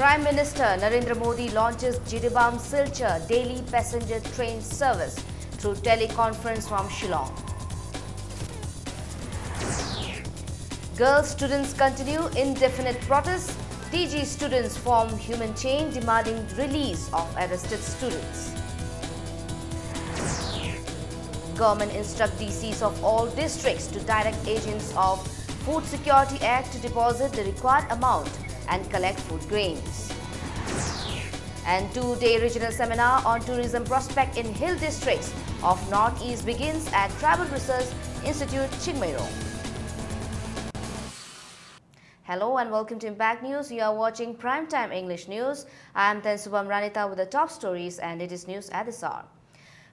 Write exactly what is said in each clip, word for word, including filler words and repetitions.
Prime Minister Narendra Modi launches Jiribam Silchar daily passenger train service through teleconference from Shillong. Girl students continue indefinite protests. T G students form human chain demanding release of arrested students. Government instruct D Cs of all districts to direct agents of Food Security Act to deposit the required amount and collect food grains. And two-day regional seminar on tourism prospect in hill districts of Northeast begins at Tribal Research Institute, Chingmeirong. Hello and welcome to Impact News. You are watching Primetime English News. I am Tensubam Ranita with the top stories and latest news at this hour.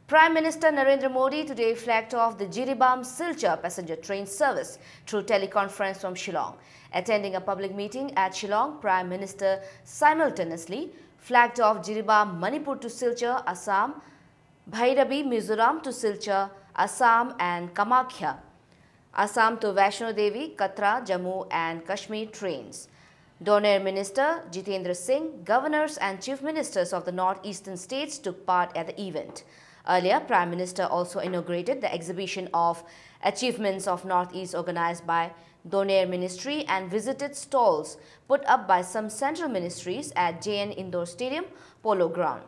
Prime Minister Narendra Modi today flagged off the Jiribam Silchar passenger train service through teleconference from Shillong. Attending a public meeting at Shillong, Prime Minister simultaneously flagged off Jiribam Manipur to Silchar, Assam, Bhairabi Mizoram to Silchar, Assam, and Kamakhya, Assam to Vaishno Devi, Katra, Jammu and Kashmir trains. Donair Minister Jitendra Singh, governors and chief ministers of the northeastern states took part at the event. Earlier, Prime Minister also inaugurated the exhibition of achievements of Northeast organized by Donair Ministry and visited stalls put up by some central ministries at J N Indore Stadium, Polo Ground.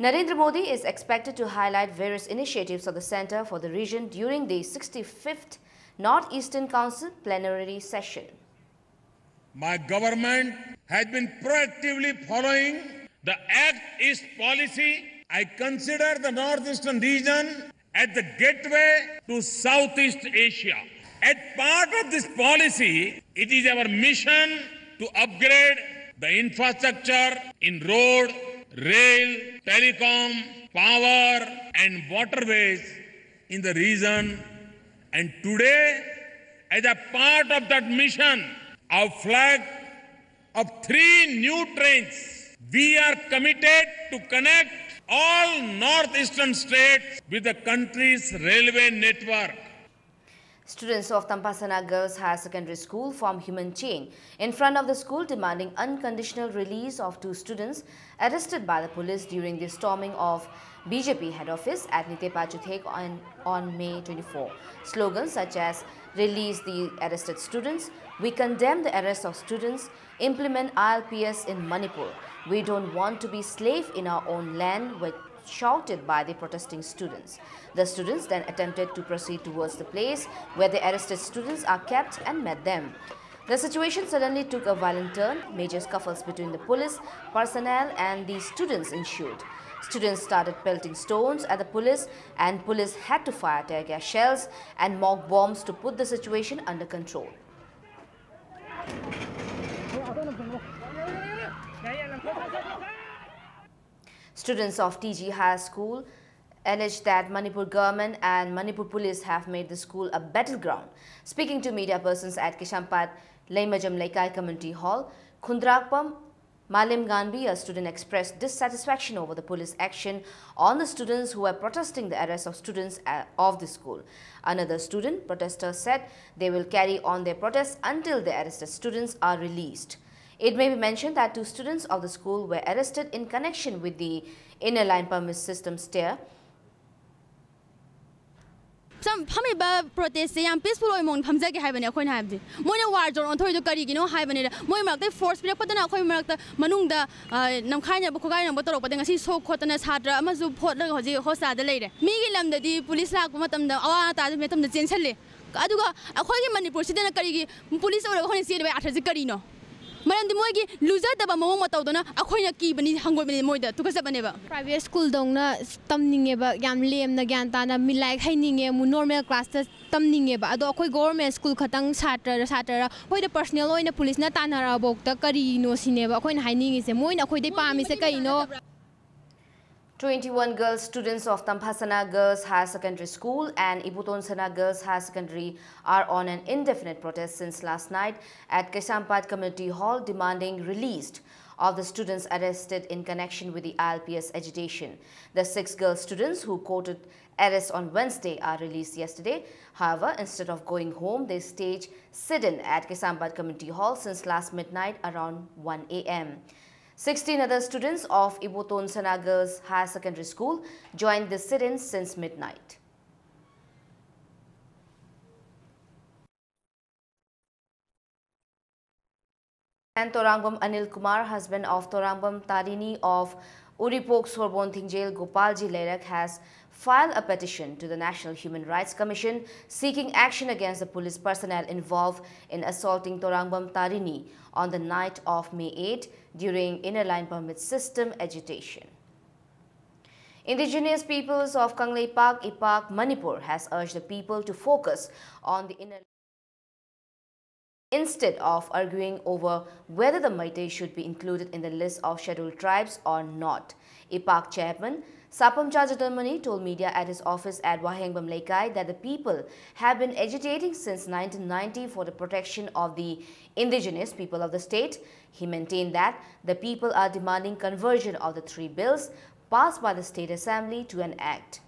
Narendra Modi is expected to highlight various initiatives of the Centre for the region during the sixty-fifth Northeastern Council plenary session. My government has been proactively following the Act East policy. I consider the Northeastern region as the gateway to Southeast Asia. As part of this policy, it is our mission to upgrade the infrastructure in road, rail, telecom, power, and waterways in the region. And today, as a part of that mission, our flag of three new trains, we are committed to connect all northeastern states with the country's railway network. Students of Tampasana Girls Higher Secondary School form human chain in front of the school demanding unconditional release of two students arrested by the police during the storming of B J P head office at Nitepa Chuthek on, on May twenty-four. Slogans such as "Release the arrested students," "We condemn the arrest of students," "Implement I L P S in Manipur," "We don't want to be slave in our own land" were shouted by the protesting students. The students then attempted to proceed towards the place where the arrested students are kept and met them. The situation suddenly took a violent turn. Major scuffles between the police personnel and the students ensued. Students started pelting stones at the police, and police had to fire tear gas shells and mock bombs to put the situation under control. Students of T G High School allege that Manipur government and Manipur police have made the school a battleground. Speaking to media persons at Kaisampad Leimajam Leikai Community Hall, Khundrakpam Malem Ganbi, a student, expressed dissatisfaction over the police action on the students who were protesting the arrest of students uh, of the school. Another student protester said they will carry on their protests until the arrested students are released. It may be mentioned that two students of the school were arrested in connection with the inner line permit system stare. ꯁꯝ ꯐꯝꯃꯤꯕ ꯄ꯭ꯔꯣꯇꯦꯁꯁꯦ ꯌꯥꯝ ꯄꯤꯁꯐꯨꯜ ꯑꯣꯏꯕ ꯃꯑꯣꯡꯗ ꯐꯝꯖꯒꯦ ꯍꯥꯏꯕꯅꯦ ꯑꯩꯈꯣꯏꯅ ꯍꯥꯏꯕꯗꯤ꯫ ꯃꯣꯏꯅ war zone ꯑꯣꯟꯊꯣꯔꯤꯗꯣ ꯀꯔꯤꯒꯤꯅꯣ ꯍꯥꯏꯕꯅꯤꯗ, ꯃꯣꯏ ꯃꯔꯛꯇ ꯐꯣꯔꯁ ꯄꯤꯔꯛꯄꯗꯅ ꯑꯩꯈꯣꯏ ꯃꯔꯛꯇ ꯃꯅꯨꯡꯗ ꯅꯝꯈꯥꯏꯅꯕ ꯈꯣꯠꯀꯥꯏꯅꯕ ꯇꯧꯔꯛꯄꯗ ꯉꯁꯤ ꯁꯣꯛ ꯈꯣꯠꯇꯅ ꯁꯥꯇ꯭ꯔ ꯑꯃꯁꯨ ꯐꯣꯠꯂꯒ ꯍꯧꯖꯤꯛ ꯍꯣꯁꯄꯤꯇꯥꯜꯗ ꯂꯩꯔꯦ꯫ ꯃꯤꯒꯤ ꯂꯝꯗꯗꯤ ꯄꯨꯂꯤꯁ ꯂꯥꯛꯄ ꯃꯇꯝꯗ ꯑꯋꯥ ꯑꯅꯥ ꯇꯥꯕ ꯃꯇꯝꯗ ꯆꯦꯟꯁꯤꯜꯂꯤ꯫ ꯑꯗꯨꯒ ꯑꯩꯈꯣꯏꯒꯤ ꯃꯅꯤꯄꯨꯔꯁꯤꯗꯅ ꯀꯔꯤꯒꯤ ꯄꯨꯂꯤꯁ ꯑꯣꯏꯔꯒ ꯑꯩꯈꯣꯏꯅ ꯆꯦꯜꯂꯤꯕꯒꯤ ꯑꯥꯔꯊꯁꯦ ꯀꯔꯤꯅꯣ? ꯃꯔꯝꯗꯤ ꯃꯣꯏꯒꯤ ꯂꯨꯖꯗꯕ ꯃꯑꯣꯡ ꯃꯇꯧꯗꯨꯅ ꯑꯩꯈꯣꯏꯅ ꯀꯤꯕꯅꯤ, ꯍꯪꯒꯣꯏꯕꯅꯤ ꯃꯣꯏꯗ, ꯇꯨꯀꯠꯆꯕꯅꯦꯕ꯫ ꯄ꯭ꯔꯥꯏꯚꯦꯠ ꯁ꯭ꯀꯨꯜꯗꯧꯅ ꯇꯝꯅꯤꯡꯉꯦꯕ, ꯌꯥꯝ ꯂꯦꯝꯅ ꯒ꯭ꯌꯥꯟ ꯇꯥꯅ ꯃꯤ ꯂꯥꯏꯔꯤꯛ ꯍꯩꯅꯤꯡꯉꯦ, ꯑꯃꯨꯛ ꯅꯣꯔꯃꯦꯜ ꯀ꯭ꯂꯥꯁꯇ ꯇꯝꯅꯤꯡꯉꯦꯕ꯫ ꯑꯗꯣ ꯑꯩꯈꯣꯏ ꯒꯣꯔꯃꯦꯟ ꯁ꯭ꯀꯨꯜ ꯈꯛꯇꯪ ꯁꯥꯇ꯭ꯔ ꯁꯥꯇ꯭ꯔ ꯑꯩꯈꯣꯏꯗ ꯄꯔꯁꯅꯦꯜ ꯑꯣꯏꯅ ꯄꯨꯂꯤꯁꯅ ꯇꯥꯟꯅꯔꯛꯑꯕꯧꯇ ꯀꯔꯤꯅꯣ ꯁꯤꯅꯦꯕ ꯑꯩꯈꯣꯏꯅ ꯍꯥꯏꯅꯤꯡꯉꯤꯁꯦ꯫ ꯃꯣꯏꯅ ꯑꯩꯈꯣꯏꯗꯩ ꯄꯥꯝꯃꯤꯁꯦ ꯀꯩꯅꯣ? Twenty-one girl students of Tamphasana Girls Higher Secondary School and Ibotonsana Girls Higher Secondary are on an indefinite protest since last night at Kaisampad Community Hall, demanding release of the students arrested in connection with the I L P S agitation. The six girl students who courted arrest on Wednesday are released yesterday. However, instead of going home, they stage sit-in at Kaisampad Community Hall since last midnight around one A M. Sixteen other students of Ibotonsana Girls Higher Secondary School joined the sit-in since midnight. And Torangam Anil Kumar, husband of Torangam Tarini of Uripok Sorbon Thingjel Gopalji Lerak, has filed a petition to the National Human Rights Commission seeking action against the police personnel involved in assaulting Torangam Tarini on the night of May eight during Inner Line Permit System agitation. Indigenous peoples of Kangleipak, Ipak, Manipur has urged the people to focus on the inner instead of arguing over whether the Meitei should be included in the list of scheduled tribes or not. Ipak chairman Sapam Chajadonmani told media at his office at Wahengbam Leikai that the people have been agitating since nineteen ninety for the protection of the indigenous people of the state. He maintained that the people are demanding conversion of the three bills passed by the State Assembly to an act.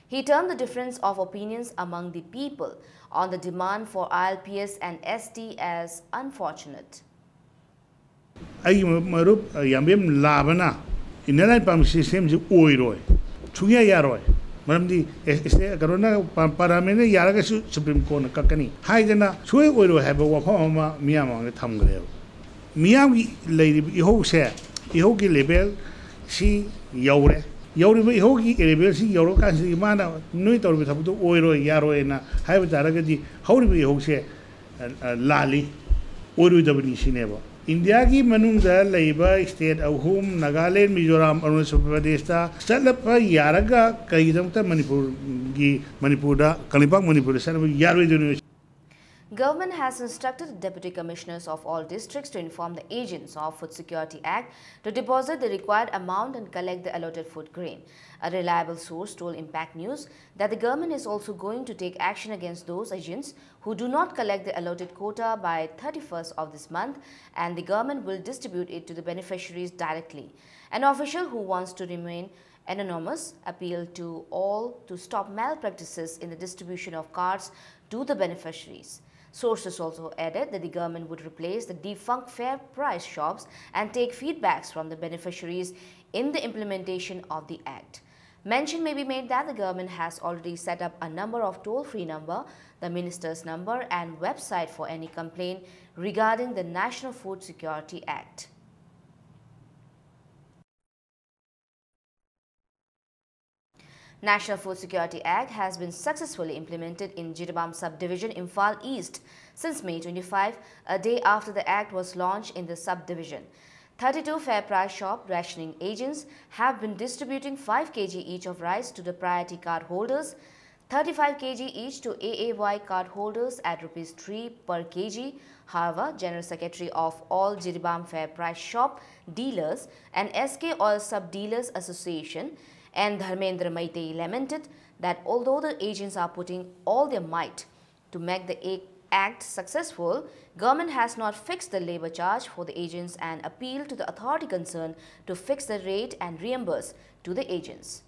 He termed the difference of opinions among the people on the demand for I L P S and S T as unfortunate. ꯑꯩꯒꯤ ꯃꯔꯨꯞ ꯌꯥꯝꯕꯦꯝ ꯂꯥꯕꯅ inner line ꯄꯥꯝꯕ ꯁꯤꯁꯇꯦꯝꯁꯤ ꯑꯣꯏꯔꯣꯏ, ꯁꯨꯡꯌꯥ ꯌꯥꯔꯣꯏ꯫ ꯃꯔꯝꯗꯤ ꯑꯦ-, ꯑꯦ-, ꯀꯩꯅꯣꯅ ꯄꯥ-, ꯄꯥꯔꯂꯤꯌꯥꯃꯦꯟꯅ ꯌꯥꯔꯒꯁꯨ supreme ꯀꯣꯔꯠꯅ ꯀꯛꯀꯅꯤ ꯍꯥꯏꯗꯅ ꯁꯨꯡꯑꯣꯏ ꯑꯣꯏꯔꯣꯏ ꯍꯥꯏꯕ ꯋꯥꯐꯝ ꯑꯃ ꯃꯤꯌꯥꯝ ꯃꯃꯥꯡꯗ ꯊꯝꯈ꯭ꯔꯦꯕ꯫ ꯃꯤꯌꯥꯝꯒꯤ ꯂꯩꯔꯤꯕ ꯏꯍꯧꯁꯦ, ꯏꯍꯧꯒꯤ ꯂꯦꯚꯦꯜ ꯁꯤ ꯌꯧꯔꯦ꯫ ꯌꯧꯔꯤꯕ ꯏꯍꯧꯒꯤ ꯂꯦꯚꯦꯜꯁꯤ ꯌꯧꯔꯀꯥꯟꯁꯤꯗꯒꯤ ꯃꯥꯅ ꯅꯣꯏ ꯇꯧꯔꯤꯕ ꯊꯕꯛꯇꯣ ꯑꯣꯏꯔꯣꯏ, ꯌꯥꯔꯣꯏꯅ ꯍꯥꯏꯕ ꯇꯥꯔꯒꯗꯤ ꯍꯧꯔꯤꯕ ꯏꯍꯧꯁꯦ, ꯑ, ꯑ, ꯂꯥꯜꯂꯤ, ꯑꯣꯏꯔꯣꯏꯗꯕꯅꯤ ꯁꯤꯅꯦꯕ꯫ ꯏꯟꯗꯤꯌꯥꯒꯤ ꯃꯅꯨꯡꯗ ꯂꯩꯕ ꯁ꯭ꯇꯦꯠ ꯑꯍꯨꯝ, ꯅꯥꯒꯥꯂꯦꯟ, ꯃꯤꯖꯣꯔꯥꯝ, ꯑꯔꯨꯅꯥꯆꯜ ꯄ꯭ꯔꯗꯦꯁꯇ ꯆꯠꯂꯛꯄ ꯌꯥꯔꯒ ꯀꯔꯤꯒꯤꯗꯃꯛꯇ ꯃꯅꯤꯄꯨꯔꯒꯤ, ꯃꯅꯤꯄꯨꯔꯗ, ꯀꯪꯂꯩꯄꯥꯛ ꯃꯅꯤꯄꯨꯔꯗ ꯆꯠꯅꯕ ꯌꯥꯔꯣꯏꯗꯣꯏꯅꯣ? Government has instructed the deputy commissioners of all districts to inform the agents of Food Security Act to deposit the required amount and collect the allotted food grain. A reliable source told Impact News that the government is also going to take action against those agents who do not collect the allotted quota by thirty-first of this month, and the government will distribute it to the beneficiaries directly. An official who wants to remain anonymous appealed to all to stop malpractices in the distribution of cards to the beneficiaries. Sources also added that the government would replace the defunct Fair Price shops and take feedbacks from the beneficiaries in the implementation of the act. Mention may be made that the government has already set up a number of toll-free number, the minister's number, and website for any complaint regarding the National Food Security Act. National Food Security Act has been successfully implemented in Jiribam subdivision, Imphal East, since May twenty-five, a day after the act was launched in the subdivision. Thirty-two Fair Price shop rationing agents have been distributing five K G each of rice to the priority card holders, thirty-five K G each to A A Y card holders at rupees three per K G. However, General Secretary of All Jiribam Fair Price Shop Dealers and S K Oil Sub Dealers Association and Dharmendra Maitei lamented that although the agents are putting all their might to make the a-, act successful, government has not fixed the labor charge for the agents and appeal to the authority concerned to fix the rate and reimburse to the agents.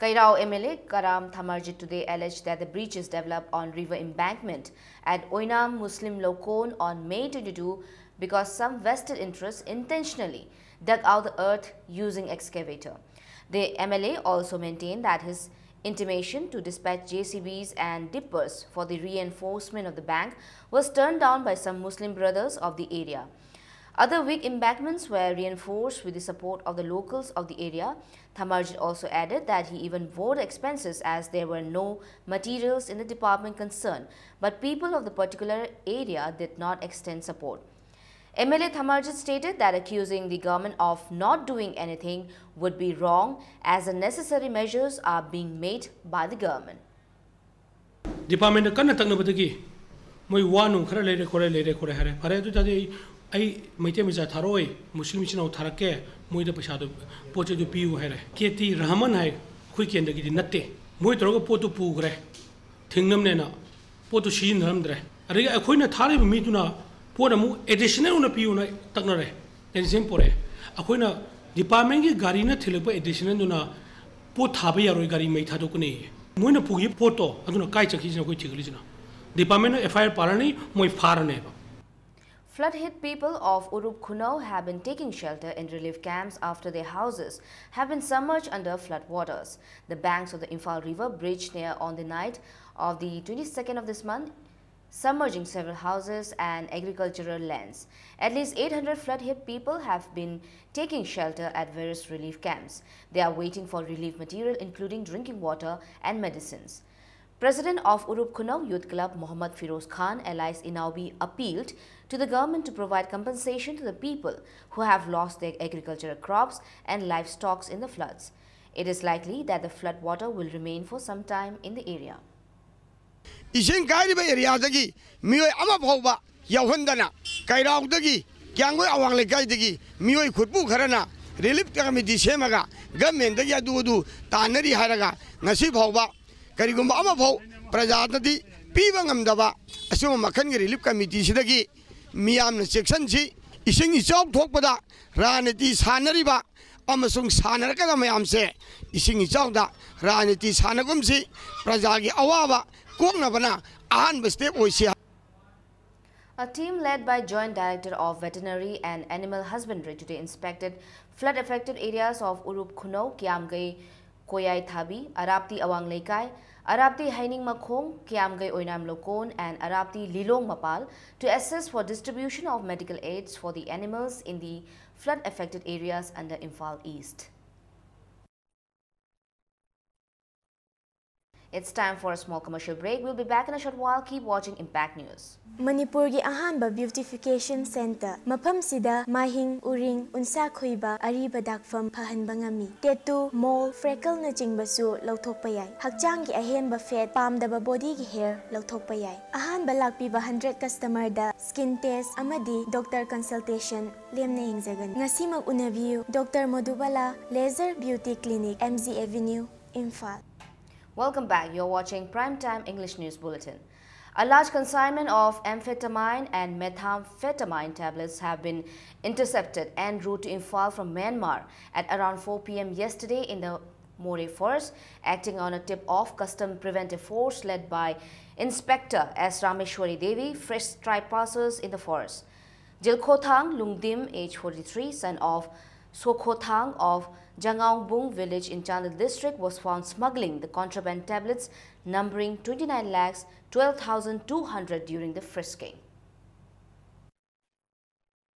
Kairao M L A Karam Thamarjit today alleged that the breaches developed on river embankment at Oinam Muslim Lokon on May twenty-two because some vested interests intentionally dug out the earth using excavator. The M L A also maintained that his intimation to dispatch J C Bs and dippers for the reinforcement of the bank was turned down by some Muslim brothers of the area. Other weak embankments were reinforced with the support of the locals of the area. Thamarjit also added that he even bore the expenses as there were no materials in the department concerned, but people of the particular area did not extend support. M L A Thamarjit stated that accusing the government of not doing anything would be wrong as the necessary measures are being made by the government. ꯗꯤꯄꯥꯔꯠꯃꯦꯟꯗ ꯀꯟꯅ ꯇꯛꯅꯕꯗꯒꯤ ꯃꯣꯏ ꯋꯥ ꯅꯨꯡ ꯈꯔ ꯂꯩꯔꯦ ꯈꯣꯠꯂꯦ, ꯂꯩꯔꯦ ꯈꯣꯠꯂꯦ ꯍꯥꯏꯔꯦ꯫ ꯐꯔꯦ, ꯑꯗꯨ ꯑꯣꯏ ꯇꯥꯔꯗꯤ ꯑꯩ, ꯑꯩ ꯃꯩꯇꯩ ꯃꯆꯥ ꯊꯥꯔꯛꯑꯣꯏ, ꯃꯨꯁꯂꯤꯝ ꯏꯆꯤꯟ ꯏꯅꯥꯎ ꯊꯥꯔꯛꯀꯦ, ꯃꯣꯏꯗ ꯄꯩꯁꯥꯗꯣ, ꯄꯣꯠ ꯆꯩꯗꯣ ꯄꯤꯌꯨ ꯍꯥꯏꯔꯦ꯫ ꯀꯦ ꯇꯤ ꯔꯍꯃꯟ ꯍꯥꯏ, ꯑꯩꯈꯣꯏ ꯀꯦꯟꯗ꯭ꯔꯒꯤꯗꯤ ꯅꯠꯇꯦ, ꯃꯣꯏ ꯇꯧꯔꯒ ꯄꯣꯠꯇꯨ ꯄꯨꯈ꯭ꯔꯦ, ꯊꯤꯡꯅꯕꯅꯦꯅ ꯄꯣꯠꯇꯨ ꯁꯤꯖꯤꯟꯅꯔꯝꯗ꯭ꯔꯦ꯫ ꯑꯗꯒꯤ ꯑꯩꯈꯣꯏꯅ ꯊꯥꯔꯤꯕ ꯃꯤꯗꯨꯅ ꯄꯣꯠ ꯑꯃꯨꯛ ꯑꯦꯗꯤꯁꯅꯦꯜ ꯑꯣꯏꯅ ꯄꯤꯌꯨꯅ ꯇꯛꯅꯔꯦ, ꯑꯦꯗꯤꯁꯅꯦꯜ ꯄꯣꯔꯛꯑꯦ꯫ ꯑꯩꯈꯣꯏꯅ ꯗꯤꯄꯥꯔꯠꯃꯦꯟꯒꯤ ꯒꯥꯔꯤꯅ ꯊꯤꯜꯂꯛꯄ ꯑꯦꯗꯤꯁꯅꯦꯜꯗꯨꯅ ꯄꯣꯠ ꯊꯥꯕ ꯌꯥꯔꯣꯏ, ꯒꯥꯔꯤ ꯃꯩ ꯊꯥꯗꯣꯛꯀꯅꯤ꯫ ꯃꯣꯏꯅ ꯄꯨꯈꯤꯕ ꯄꯣꯠꯇꯣ ꯑꯗꯨꯅ ꯀꯥꯏ ꯆꯠꯈꯤꯁꯤꯅ ꯑꯩꯈꯣꯏ ꯊꯤꯒꯠꯂꯤꯁꯤꯅ꯫ ꯗꯤꯄꯥꯔꯠꯃꯦꯟꯅ ꯑꯦꯐ ꯑꯥꯏ ꯑꯥꯔ ꯄꯥꯜꯂꯅꯤ, ꯃꯣꯏ ꯐꯥꯔꯅꯦꯕ꯫ Flood hit people of Uruk Khunao have been taking shelter in relief camps after their houses have been submerged under flood waters. The banks of the Imphal River breached near on the night of the twenty-second of this month, submerging several houses and agricultural lands. At least eight hundred flood hit people have been taking shelter at various relief camps. They are waiting for relief material, including drinking water and medicines. President of Uruk Khunao Youth Club, Mohammad Firoz Khan, alias Inaobi, appealed to the government to provide compensation to the people who have lost their agricultural crops and livestock in the floods. It is likely that the flood water will remain for some time in the area. ꯏꯁꯤꯡ ꯀꯥꯏꯔꯤꯕ ꯑꯦꯔꯤꯌꯥꯗꯒꯤ ꯃꯤꯑꯣꯏ ꯑꯃ ꯐꯥꯎꯕ ꯌꯥꯎꯍꯟꯗꯅ, ꯀꯩꯔꯥꯎꯗꯒꯤ, ꯀꯤꯌꯥꯡꯒꯣꯏ ꯑꯋꯥꯡ ꯂꯩꯀꯥꯏꯗꯒꯤ ꯃꯤꯑꯣꯏ ꯈꯨꯠꯄꯨ ꯈꯔꯅ relief committee ꯁꯦꯝꯃꯒ ꯒꯃꯦꯟꯗꯒꯤ ꯑꯗꯨ ꯑꯗꯨ ꯇꯥꯟꯅꯔꯤ ꯍꯥꯏꯔꯒ ꯉꯁꯤ ꯐꯥꯎꯕ ꯀꯔꯤꯒꯨꯝꯕ ꯑꯃꯐꯥꯎ ꯄ꯭ꯔꯖꯥꯗꯗꯤ ꯄꯤꯕ ꯉꯝꯗꯕ ꯑꯁꯤꯒꯨꯝꯕ ꯃꯈꯜꯒꯤ ꯔꯤꯂꯤꯐ ꯀꯃꯤꯇꯤꯁꯤꯗꯒꯤ ꯃꯤꯌꯥꯝꯅ ꯆꯦꯛꯁꯤꯟꯁꯤ꯫ ꯏꯁꯤꯡ ꯏꯆꯥꯎ ꯊꯣꯛꯄꯗ ꯔꯥꯖꯅꯤꯇꯤ ꯁꯥꯟꯅꯔꯤꯕ ꯑꯃꯁꯨꯡ ꯁꯥꯟꯅꯔꯛꯀꯗꯕ ꯃꯌꯥꯝꯁꯦ ꯏꯁꯤꯡ ꯏꯆꯥꯎꯗ ꯔꯥꯖꯅꯤꯇꯤ ꯁꯥꯟꯅꯒꯨꯝꯁꯤ꯫ ꯄ꯭ꯔꯖꯥꯒꯤ ꯑꯋꯥꯕ ꯀꯣꯛꯅꯕꯅ ꯑꯍꯥꯟꯕ step ꯑꯣꯏꯁꯤ꯫ A team led by Joint Director of Veterinary and Animal Husbandry today inspected flood affected areas of Uruk Khunao, Kiamgei, Koyai Thabi, Arapti Awang Leikai, Arapti Haining Makhong, Kiamgei Oinam Lokon, and Arapti Lilong Mapal to assess for distribution of medical aids for the animals in the flood affected areas under Imphal East. It's time for a small commercial break. We'll be back in a short while. Keep watching Impact News. ꯃꯅꯤꯄꯨꯔꯒꯤ ꯑꯍꯥꯟꯕ beautification centre꯫ ꯃꯐꯝꯁꯤꯗ ꯃꯥꯏꯍꯤꯡ, ꯎꯔꯤꯡ, ꯎꯟꯁꯥ ꯈꯨꯏꯕ, ꯑꯔꯤꯕ ꯗꯥꯛꯐꯝ ꯐꯍꯟꯕ ꯉꯝꯃꯤ꯫ Tattoo, mole, freckleꯅꯆꯤꯡꯕꯁꯨ ꯂꯧꯊꯣꯛꯄ ꯌꯥꯏ꯫ ꯍꯛꯆꯥꯡꯒꯤ ꯑꯍꯦꯟꯕ fat, ꯄꯥꯝꯗꯕ bodyꯒꯤ hair ꯂꯧꯊꯣꯛꯄ ꯌꯥꯏ꯫ ꯑꯍꯥꯟꯕ ꯂꯥꯛꯄꯤꯕ hundred customerꯗ skin test ꯑꯃꯗꯤ doctor consultation ꯂꯦꯝꯅ ꯌꯦꯡꯖꯒꯅꯤ꯫ ꯉꯁꯤꯃꯛ ꯎꯅꯕꯤꯌꯨ, Doctor Madhubala Laser Beauty Clinic, M G Avenue, Imphal. Welcome back. You're watching Prime Time English News Bulletin. A large consignment of amphetamine and methamphetamine tablets have been intercepted en route to Imphal from Myanmar at around four p m yesterday in the Moreh Forest. Acting on a tip of, Custom Preventive Force led by Inspector S Rameshwari Devi frisked trespassers in the forest. Jilkhothang Lungdim, age forty-three, son of Sokhothang of Jangaongbung village in Chandel district, was found smuggling the contraband tablets numbering twenty-nine lakhs twelve thousand two hundred during the frisking.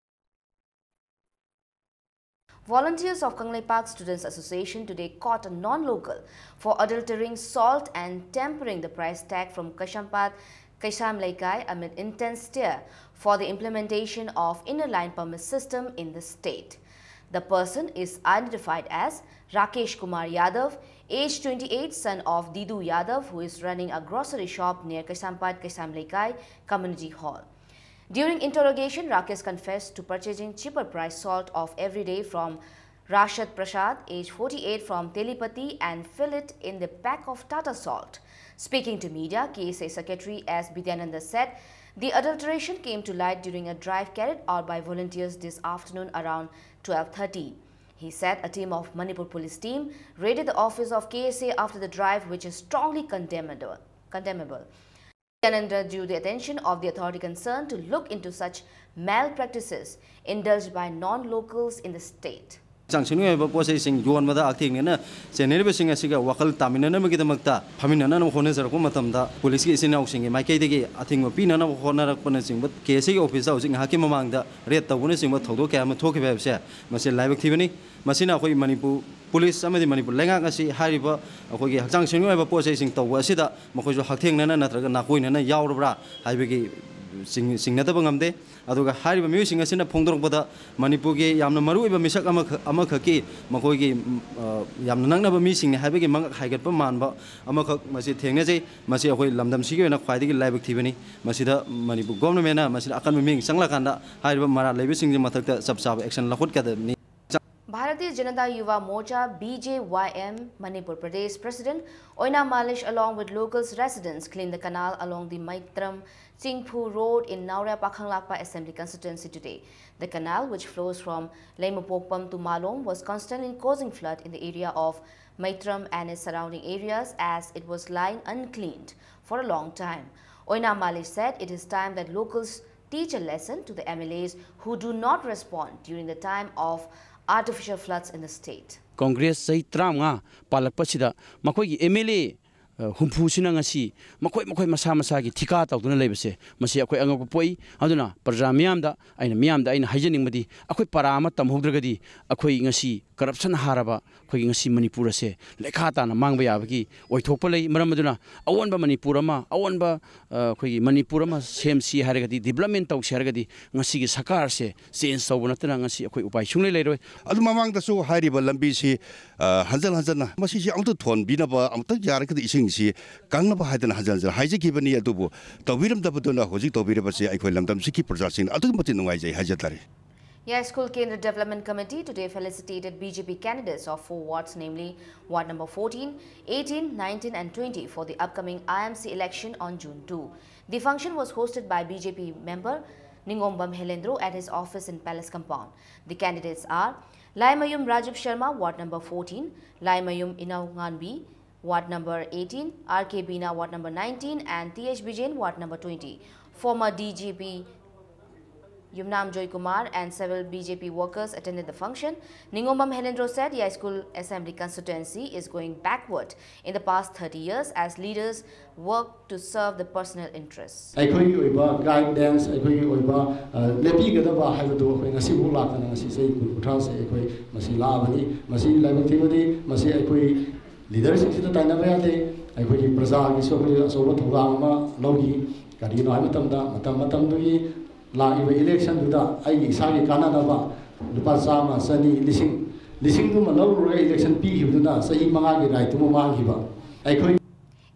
Volunteers of Kangleipak Students Association today caught a non-local for adulterating salt and tempering the price tag from Kaishampat, Kaisham Leikai amid intense stir for the implementation of inner line permit system in the state. The person is identified as Rakesh Kumar Yadav, age twenty-eight, son of Didu Yadav, who is running a grocery shop near Kaishampat, Kaisham Leikai Community Hall. During interrogation, Rakesh confessed to purchasing cheaper price salt of everyday from Rashad Prasad, age forty-eight, from Telipati and fill it in the pack of Tata salt. Speaking to media, K S A Secretary S Bidyananda said the adulteration came to light during a drive carried out by volunteers this afternoon around twelve thirty. He said a team of Manipur police team raided the office of K S A after the drive, which is strongly condemnable. condemnable. Bidyananda drew the attention of the authority concerned to look into such malpractices indulged by non-locals in the state. ꯍꯛꯆꯥꯡ ꯁꯦꯡꯅꯤꯡꯉꯥꯏ ꯑꯣꯏꯕ ꯄꯣꯠ ꯆꯩꯁꯤꯡ ꯌꯣꯟꯕꯗ ꯍꯛꯊꯦꯡꯅꯅ ꯆꯦꯟꯅꯔꯤꯕꯁꯤꯡ ꯑꯁꯤꯒ ꯋꯥꯈꯜ ꯇꯥꯃꯤꯟꯅꯅꯕꯒꯤꯗꯃꯛꯇ ꯐꯝꯃꯤꯟꯅꯅꯕ ꯍꯣꯠꯅꯖꯔꯛꯄ ꯃꯇꯝꯗ ꯄꯨꯂꯤꯁꯀꯤ ꯏꯆꯤꯟ ꯏꯅꯥꯎꯁꯤꯡꯒꯤ ꯃꯥꯏꯀꯩꯗꯒꯤ ꯑꯊꯤꯡꯕ ꯄꯤꯅꯅꯕ ꯍꯣꯠꯅꯔꯛꯄꯅꯆꯤꯡꯕ ꯀꯦ ꯑꯦꯁ ꯑꯦꯒꯤ ꯑꯣꯐꯤꯁꯇ ꯍꯧꯖꯤꯛ ꯉꯥꯏꯍꯥꯛꯀꯤ ꯃꯃꯥꯡꯗ ꯔꯦꯗ ꯇꯧꯕꯅꯆꯤꯡꯕ ꯊꯧꯗꯣꯛ ꯀꯌꯥ ꯑꯃ ꯊꯣꯛꯈꯤꯕ ꯍꯥꯏꯕꯁꯦ ꯃꯁꯤ ꯂꯥꯏꯕꯛ ꯊꯤꯕꯅꯤ꯫ ꯃꯁꯤꯅ ꯑꯩꯈꯣꯏ ꯃꯅꯤꯄꯨꯔ ꯄꯨꯂꯤꯁ ꯑꯃꯗꯤ ꯃꯅꯤꯄꯨꯔ ꯂꯩꯉꯥꯛ ꯑꯁꯤ ꯍꯥꯏꯔꯤꯕ ꯑꯩꯈꯣꯏꯒꯤ ꯍꯛꯆꯥꯡ ꯁꯦꯡꯅꯤꯡꯉꯥꯏ ꯑꯣꯏꯕ ꯄꯣꯠ ꯆꯩꯁꯤꯡ ꯇꯧꯕ ꯑꯁꯤꯗ ꯃꯈꯣꯏꯁꯨ ꯍꯛꯊꯦꯡꯅꯅ ꯅꯠꯇ꯭ꯔꯒ ꯅꯥꯀꯣꯏꯅꯅ ꯌꯥꯎꯔꯕ꯭ꯔꯥ ꯍꯥꯏꯕꯒꯤ ꯆꯤꯡ-, ꯆꯤꯡꯅꯗꯕ ꯉꯝꯗꯦ꯫ ꯑꯗꯨꯒ ꯍꯥꯏꯔꯤꯕ ꯃꯤꯑꯣꯏꯁꯤꯡ ꯑꯁꯤꯅ ꯐꯣꯡꯗꯣꯔꯛꯄꯗ ꯃꯅꯤꯄꯨꯔꯒꯤ ꯌꯥꯝꯅ ꯃꯔꯨꯑꯣꯏꯕ ꯃꯤꯁꯛ ꯑꯃꯈꯛ-, ꯑꯃꯈꯛꯀꯤ, ꯎꯝ, ꯑ, ꯌꯥꯝꯅ ꯅꯛꯅꯕ ꯃꯤꯁꯤꯡꯅꯤ ꯍꯥꯏꯕꯒꯤ ꯃꯉꯛ ꯍꯥꯏꯒꯠꯄ ꯃꯥꯟꯕ ꯑꯃꯈꯛ ꯃꯁꯤ ꯊꯦꯡꯅꯖꯩ꯫ ꯃꯁꯤ ꯑꯩꯈꯣꯏ ꯂꯝꯗꯝꯁꯤꯒꯤ ꯑꯣꯏꯅ ꯈ꯭ꯋꯥꯏꯗꯒꯤ ꯂꯥꯏꯕꯛ ꯊꯤꯕꯅꯤ꯫ ꯃꯁꯤꯗ ꯃꯅꯤꯄꯨꯔ ꯒꯣꯕꯔꯟꯃꯦꯟꯅ ꯃꯁꯤꯗ ꯑꯀꯟꯕ ꯃꯤꯠꯌꯦꯡ ꯆꯪꯂꯀꯥꯟꯗ ꯍꯥꯏꯔꯤꯕ ꯃꯔꯥꯜ ꯂꯩꯕꯁꯤꯡꯒꯤ ꯃꯊꯛꯇ ꯆꯞ ꯆꯥꯕ action ꯂꯧꯈꯠꯀꯗꯕꯅꯤ꯫ Bharatiya Janata Yuva Morcha, B J Y M, Manipur Pradesh President Oina Malish, along with locals residents, cleaned the canal along the Maitram Chingphu Road in Naoria Pakhanglakpa Assembly Constituency today. The canal, which flows from Leimapokpam to Malom, was constantly causing flood in the area of Maitram and its surrounding areas, as it was lying uncleaned for a long time. Oina Malish said it is time that locals teach a lesson to the M L As who do not respond during the time of artificial floods in the state. Congress ꯆꯍꯤ ꯇꯔꯥꯃꯉꯥ ꯄꯥꯜꯂꯛꯄꯁꯤꯗ ꯃꯈꯣꯏꯒꯤ M L A, ꯑ, ꯍꯨꯝꯐꯨꯁꯤꯅ ꯉꯁꯤ ꯃꯈꯣꯏ, ꯃꯈꯣꯏ ꯃꯁꯥ ꯃꯁꯥꯒꯤ ꯊꯤꯀꯥ ꯇꯧꯗꯨꯅ ꯂꯩꯕꯁꯦ, ꯃꯁꯤ ꯑꯩꯈꯣꯏ ꯑꯉꯛꯄ ꯄꯣꯛꯏ꯫ ꯑꯗꯨꯅ ꯄ꯭ꯔꯖꯥ ꯃꯤꯌꯥꯝꯗ ꯑꯩꯅ, ꯃꯤꯌꯥꯝꯗ ꯑꯩꯅ ꯍꯥꯏꯖꯅꯤꯡꯕꯗꯤ, ꯑꯩꯈꯣꯏ ꯄꯔꯥ ꯑꯃ ꯇꯝꯍꯧꯗ꯭ꯔꯒꯗꯤ ꯑꯩꯈꯣꯏ ꯉꯁꯤ ꯀꯔꯞꯁꯟ ꯍꯥꯔꯕ ꯑꯩꯈꯣꯏꯒꯤ ꯉꯁꯤ ꯃꯅꯤꯄꯨꯔ ꯑꯁꯦ ꯂꯩꯈꯥ ꯇꯥꯅ ꯃꯥꯡꯕ ꯌꯥꯕꯒꯤ ꯑꯣꯏꯊꯣꯛꯄ ꯂꯩ꯫ ꯃꯔꯝ ꯑꯗꯨꯅ ꯑꯑꯣꯟꯕ ꯃꯅꯤꯄꯨꯔ ꯑꯃ, ꯑꯑꯣꯟꯕ, ꯑ, ꯑꯩꯈꯣꯏꯒꯤ ꯃꯅꯤꯄꯨꯔ ꯑꯃ ꯁꯦꯝꯁꯤ ꯍꯥꯏꯔꯒꯗꯤ, ꯗꯤꯕ꯭ꯂꯞꯃꯦꯟ ꯇꯧꯁꯤ ꯍꯥꯏꯔꯒꯗꯤ, ꯉꯁꯤꯒꯤ ꯁꯔꯀꯥꯔꯁꯦ ꯆꯦꯟꯖ ꯇꯧꯕ ꯅꯠꯇꯅ ꯉꯁꯤ ꯑꯩꯈꯣꯏ ꯎꯄꯥꯏ ꯁꯨꯡꯂꯩ ꯂꯩꯔꯣꯏ꯫ ꯑꯗꯨ ꯃꯃꯥꯡꯗꯁꯨ ꯍꯥꯏꯔꯤꯕ ꯂꯝꯕꯤꯁꯤ, ꯑ, ꯍꯟꯖꯟ ꯍꯟꯖꯟꯅ ꯃꯁꯤꯁꯤ ꯑꯃꯨꯛꯇ ꯊꯣꯟꯕꯤꯅꯕ, ꯑꯃꯨꯛꯇ ꯌꯥꯔꯒꯗꯤ ꯏꯁꯤꯡꯁꯤ ꯀꯪꯅꯕ ꯍꯥꯏꯗꯅ ꯍꯟꯖꯟ ꯍꯟꯖꯟ ꯍꯥꯏꯖꯈꯤꯕꯅꯤ꯫ ꯑꯗꯨꯕꯨ ꯇꯧꯕꯤꯔꯝꯗꯕꯗꯨꯅ ꯍꯧꯖꯤꯛ ꯇꯧꯕꯤꯔꯕꯁꯤ ꯑꯩꯈꯣꯏ ꯂꯝꯗꯝꯁꯤꯒꯤ ꯄ꯭ꯔꯖꯥꯁꯤꯡꯅ ꯑꯗꯨꯛꯀꯤ ꯃꯇꯤꯛ ꯅꯨꯡꯉꯥꯏꯖꯩ ꯍꯥꯏꯖ ꯇꯥꯔꯦ꯫ Yaskul Kendra Development Committee today felicitated B J P candidates of four wards, namely Ward number fourteen, eighteen, nineteen and twenty for the upcoming I M C election on June two. The function was hosted by B J P member Ningombam Helendro at his office in Palace Compound. The candidates are Laimayum Rajiv Sharma, Ward number fourteen, Laimayum Inau Nganbi, Ward number eighteen, R K Bina, Ward number nineteen, and T H Bijen, Ward number twenty. Former D G P Yumnam Joy Kumar and several B J P workers attended the function. Ningombam Helendro said Yaskul Assembly Constituency is going backward in the past thirty years as leaders work to serve the personal interests. ꯑꯩꯈꯣꯏꯒꯤ ꯑꯣꯏꯕ guidelines, ꯑꯩꯈꯣꯏꯒꯤ ꯑꯣꯏꯕ, ꯑ, ꯂꯦꯞꯄꯤꯒꯗꯕ ꯍꯥꯏꯕꯗꯨ ꯑꯩꯈꯣꯏ ꯉꯁꯤꯐꯥꯎ ꯂꯥꯛꯇꯅ ꯉꯁꯤ ꯆꯍꯤ ꯀꯨꯟ ꯀꯨꯟꯊ꯭ꯔꯥꯁꯦ ꯑꯩꯈꯣꯏ ꯃꯁꯤ ꯂꯥꯛꯑꯕꯅꯤ꯫ ꯃꯁꯤ ꯂꯥꯏꯕꯛ ꯊꯤꯕꯗꯤ ꯃꯁꯤ ꯑꯩꯈꯣꯏ ꯂꯤꯗꯔꯁꯤꯡꯁꯤꯗ ꯇꯥꯏꯅꯕ ꯌꯥꯗꯦ꯫ ꯑꯩꯈꯣꯏꯒꯤ ꯄ꯭ꯔꯖꯥꯒꯤꯁꯨ ꯑꯩꯈꯣꯏ ꯑꯆꯧꯕ ꯊꯧꯗꯥꯡ ꯑꯃ ꯂꯧꯈꯤ꯫ ꯀꯔꯤꯒꯤꯅꯣ ꯍꯥꯏꯕ ꯃꯇꯝꯗ, ꯃꯇꯝ ꯃꯇꯝꯗꯨꯒꯤ ꯂꯥꯛꯂꯤꯕ ꯏꯂꯦꯛꯁꯟꯗꯨꯗ ꯑꯩꯒꯤ ꯏꯁꯥꯒꯤ ꯀꯥꯟꯅꯅꯕ ꯂꯨꯄꯥ ꯆꯥꯝꯃ, ꯆꯅꯤ, ꯂꯤꯁꯤꯡ, ꯂꯤꯁꯤꯡꯗꯨꯃ ꯂꯧꯔꯨꯔꯒ ꯏꯂꯦꯛꯁꯟ ꯄꯤꯈꯤꯕꯗꯨꯅ ꯆꯍꯤ ꯃꯉꯥꯒꯤ ꯔꯥꯏꯠꯇꯨꯃ ꯃꯥꯡꯈꯤꯕ꯫ ꯑꯩꯈꯣꯏ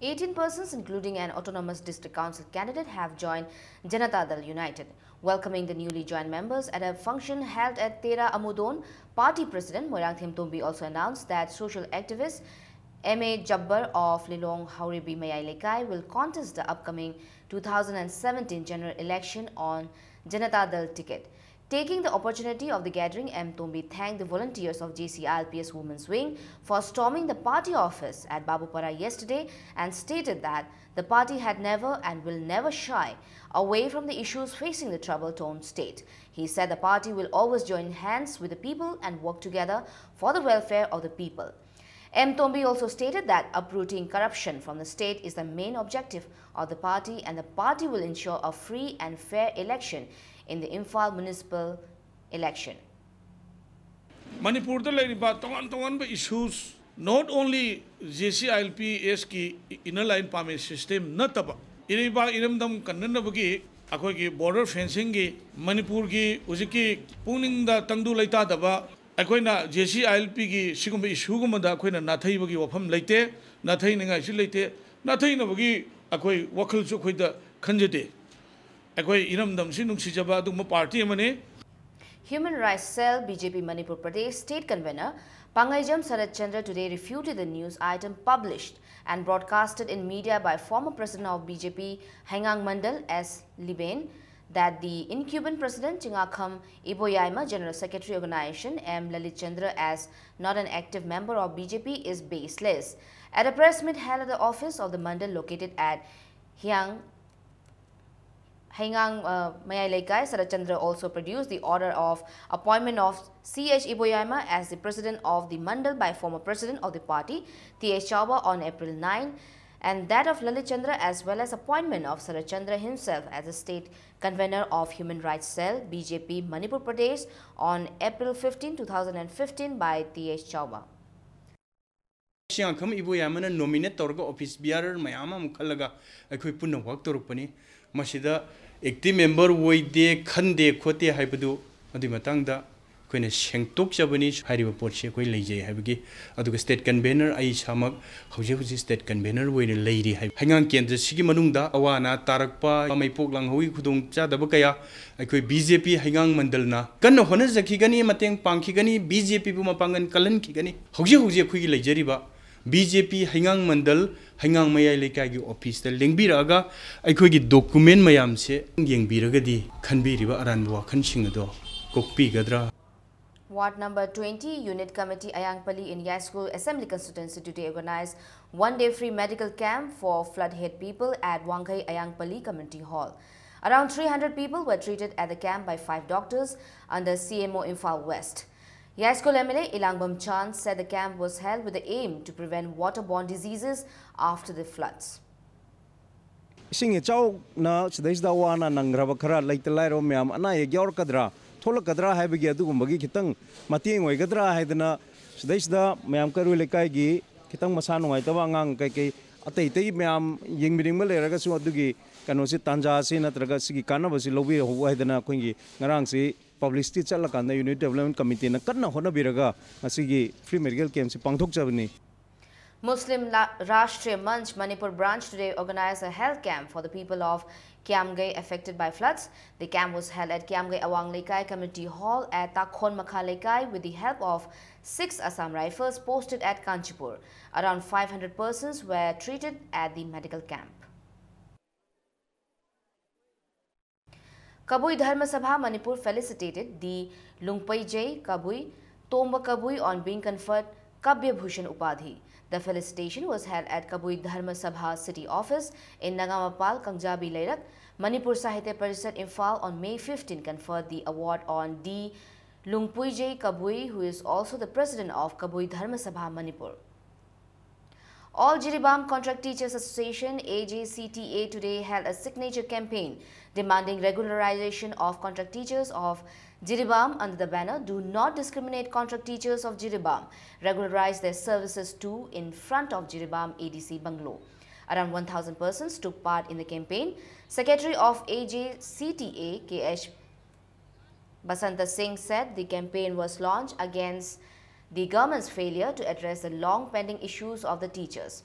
eighteen persons, including an Autonomous District Council candidate, have joined Janata Dal United. Welcoming the newly joined members at a function held at Tera Amudon, party president Moirangthem Tombi also announced that social activist M A Jabbar of Lilong Hauribi Mayai Lekai will contest the upcoming two thousand seventeen general election on Janata Dal ticket. Taking the opportunity of the gathering, M Tombi thanked the volunteers of J C I L P S Women's Wing for storming the party office at Babupara yesterday and stated that the party had never and will never shy away from the issues facing the trouble-torn state. He said the party will always join hands with the people and work together for the welfare of the people. M Tombi also stated that uprooting corruption from the state is the main objective of the party and the party will ensure a free and fair election in the Imphal municipal election. ꯃꯅꯤꯄꯨꯔꯗ ꯂꯩꯔꯤꯕ ꯇꯣꯉꯥꯟ ꯇꯣꯉꯥꯟꯕ issues, not only J C I L P S ꯀꯤ inner line permit system ꯅꯠꯇꯕ, ꯏꯔꯩꯕꯥꯛ ꯏꯔꯝꯗꯝ ꯀꯟꯅꯅꯕꯒꯤ ꯑꯩꯈꯣꯏꯒꯤ border fencing ꯒꯤ, ꯃꯅꯤꯄꯨꯔꯒꯤ ꯍꯧꯖꯤꯛꯀꯤ ꯄꯨꯛꯅꯤꯡꯗ ꯇꯪꯗꯨ ꯂꯩꯇꯥꯗꯕ, ꯑꯩꯈꯣꯏꯅ J C I L P ꯒꯤ ꯁꯤꯒꯨꯝꯕ issue ꯒꯨꯝꯕꯗ ꯑꯩꯈꯣꯏꯅ ꯅꯥꯊꯩꯕꯒꯤ ꯋꯥꯐꯝ ꯂꯩꯇꯦ, ꯅꯥꯊꯩꯅꯤꯡꯉꯥꯏꯁꯨ ꯂꯩꯇꯦ, ꯅꯥꯊꯩꯅꯕꯒꯤ ꯑꯩꯈꯣꯏ ꯋꯥꯈꯜꯁꯨ ꯑꯩꯈꯣꯏꯗ ꯈꯟꯖꯗꯦ꯫ ꯑꯩꯈꯣꯏ ꯏꯔꯝꯗꯝꯁꯤ ꯅꯨꯡꯁꯤꯖꯕ ꯑꯗꯨꯒꯨꯝꯕ party ꯑꯃꯅꯤ꯫ Human Rights Cell, B J P Manipur Pradesh State Convener Pangaijam Sarat Chandra today refuted the news item published and broadcasted in media by former President of B J P Haingang Mandal S Liben that the incumbent President Chingakham Iboyaima, General Secretary Organization M Lalit Chandra as not an active member of B J P is baseless. At a press meet held at the office of the Mandal located at Hiang Haingang uh, Mayai Leikai, Sarat Chandra also produced the order of appointment of C H Iboyaima as the president of the Mandal by former president of the party, T H Chauba, on April nine, and that of Lalit Chandra, as well as appointment of Sarat Chandra himself as the state convener of Human Rights Cell, B J P, Manipur Pradesh on April fifteen, two thousand fifteen by T H Chauba. ꯁꯤꯌꯥꯡꯈꯝ ꯏꯕꯣꯌꯥꯏꯃꯅ nominate ꯇꯧꯔꯒ office bearer ꯃꯌꯥꯝ ꯑꯃ ꯈꯜꯂꯒ ꯑꯩꯈꯣꯏ ꯄꯨꯟꯅ work ꯇꯧꯔꯛꯄꯅꯤ꯫ ꯃꯁꯤꯗ active member ꯑꯣꯏꯗꯦ, ꯈꯟꯗꯦ, ꯈꯣꯠꯇꯦ ꯍꯥꯏꯕꯗꯨ ꯑꯗꯨꯒꯤ ꯃꯇꯥꯡꯗ ꯑꯩꯈꯣꯏꯅ ꯁꯦꯡꯗꯣꯛꯆꯕꯅꯤ꯫ ꯍꯥꯏꯔꯤꯕ ꯄꯣꯠꯁꯤ ꯑꯩꯈꯣꯏ ꯂꯩꯖꯩ ꯍꯥꯏꯕꯒꯤ, ꯑꯗꯨꯒ state convener ꯑꯩ ꯏꯁꯥꯃꯛ ꯍꯧꯖꯤꯛ ꯍꯧꯖꯤꯛ state convener ꯑꯣꯏꯅ ꯂꯩꯔꯤ ꯍꯥꯏꯕ꯫ ꯍꯩꯉꯥꯡ ꯀꯦꯟꯗ꯭ꯔꯁꯤꯒꯤ ꯃꯅꯨꯡꯗ ꯑꯋꯥ ꯑꯅꯥ ꯇꯥꯔꯛꯄ, ꯃꯩꯄꯣꯛ ꯂꯥꯡꯍꯧꯒꯤ ꯈꯨꯗꯣꯡꯆꯥꯗꯕ ꯀꯌꯥ ꯑꯩꯈꯣꯏ BJP ꯍꯩꯉꯥꯡ ꯃꯟꯗꯜꯅ ꯀꯟꯅ ꯍꯣꯠꯅꯖꯈꯤꯒꯅꯤ, ꯃꯇꯦꯡ ꯄꯥꯡꯈꯤꯒꯅꯤ, BJPꯕꯨ ꯃꯄꯥꯡꯒꯜ ꯀꯜꯍꯟꯈꯤꯒꯅꯤ꯫ ꯍꯧꯖꯤꯛ ꯍꯧꯖꯤꯛ ꯑꯩꯈꯣꯏꯒꯤ ꯂꯩꯖꯔꯤꯕ BJP ꯍꯩꯉꯥꯡ ꯃꯟꯗꯜ, ꯍꯩꯉꯥꯡ ꯃꯌꯥꯏ ꯂꯩꯀꯥꯏꯒꯤ officeꯇ ꯂꯦꯡꯕꯤꯔꯛꯑꯒ ꯑꯩꯈꯣꯏꯒꯤ document ꯃꯌꯥꯝꯁꯦ ꯌꯦꯡꯕꯤꯔꯒꯗꯤ ꯈꯟꯕꯤꯔꯤꯕ ꯑꯔꯥꯟꯕ ꯋꯥꯈꯜꯁꯤꯡ ꯑꯗꯣ ꯀꯣꯛꯄꯤꯒꯗ꯭ꯔꯥ? Ward number twenty, Unit Committee Ayangpali in Yaskul Assembly Constituency today organized one-day free medical camp for flood-hit people at Wanghei Ayangpali Community Hall. Around three hundred people were treated at the camp by five doctors under CMO Imphal West. Yaskul MLA Elangbam Chand said the camp was held with the aim to prevent waterborne diseases after the floods. ꯏꯁꯤꯡ ꯏꯆꯥꯎꯅ ꯁꯤꯗꯩꯁꯤꯗ ꯑꯋꯥ ꯑꯅꯥ ꯅꯪꯈ꯭ꯔꯕ ꯈꯔ, ꯂꯩꯇ ꯂꯥꯏꯔꯕ ꯃꯌꯥꯝ ꯑꯅꯥ ꯑꯌꯦꯛ ꯌꯥꯎꯔꯛꯀꯗ꯭ꯔꯥ, ꯊꯣꯛꯂꯛꯀꯗ꯭ꯔꯥ ꯍꯥꯏꯕꯒꯤ ꯑꯗꯨꯒꯨꯝꯕꯒꯤ ꯈꯤꯇꯪ ꯃꯇꯦꯡ ꯑꯣꯏꯒꯗ꯭ꯔꯥ ꯍꯥꯏꯗꯅ ꯁꯤꯗꯩꯁꯤꯗ ꯃꯌꯥꯝ ꯀꯩꯔꯣꯏ ꯂꯩꯀꯥꯏꯒꯤ ꯈꯤꯇꯪ ꯃꯁꯥ ꯅꯨꯡꯉꯥꯏꯇꯕ ꯑꯉꯥꯡ ꯀꯩꯀꯩ ꯑꯇꯩ ꯑꯇꯩ ꯃꯌꯥꯝ ꯌꯦꯡꯕꯤꯅꯤꯡꯕ ꯂꯩꯔꯒꯁꯨ ꯑꯗꯨꯒꯤ ꯀꯩꯅꯣꯁꯤ, ꯇꯥꯟꯖꯥꯁꯤ ꯅꯠꯇ꯭ꯔꯒ ꯁꯤꯒꯤ ꯀꯥꯟꯅꯕꯁꯤ ꯂꯧꯕꯤꯍꯧꯕ ꯍꯥꯏꯗꯅ ꯑꯩꯈꯣꯏꯒꯤ ꯉꯔꯥꯡꯁꯤ publicity ꯆꯠꯂꯀꯥꯟꯗ Unit Development Committeeꯅ ꯀꯟꯅ ꯍꯣꯠꯅꯕꯤꯔꯒ ꯉꯁꯤꯒꯤ free medical campꯁꯤ ꯄꯥꯡꯊꯣꯛꯆꯕꯅꯤ꯫ Muslim La- Rashtriya Manch Manipur branch today organized a health camp for the people of Kiamgay affected by floods. The camp was held at Kiamgay Awang Leikai Community Hall at Takhon Makha Leikai with the help of six Assam Rifles posted at Kanchipur. Around five hundred persons were treated at the medical camp. Kabui Dharma Sabha Manipur felicitated the Lungpeijei Kabui, Tomba Kabui on being conferred Kabya Bhushan Upadhi. The felicitation was held at Kabui Dharma Sabha City Office in Nagamapal, Kangjabi Leirak. Manipur Sahitya Parishad Imphal on May fifteen conferred the award on D. Lungpuijei Kabui, who is also the president of Kabui Dharma Sabha Manipur. All Jiribam Contract Teachers Association, A J C T A, today held a signature campaign demanding regularization of contract teachers of Jiribam under the banner Do Not Discriminate Contract Teachers of Jiribam regularize their services too in front of Jiribam A D C bungalow. Around one thousand persons took part in the campaign. Secretary of A J C T A, K H Basanta Singh said the campaign was launched against the government's failure to address the long pending issues of the teachers.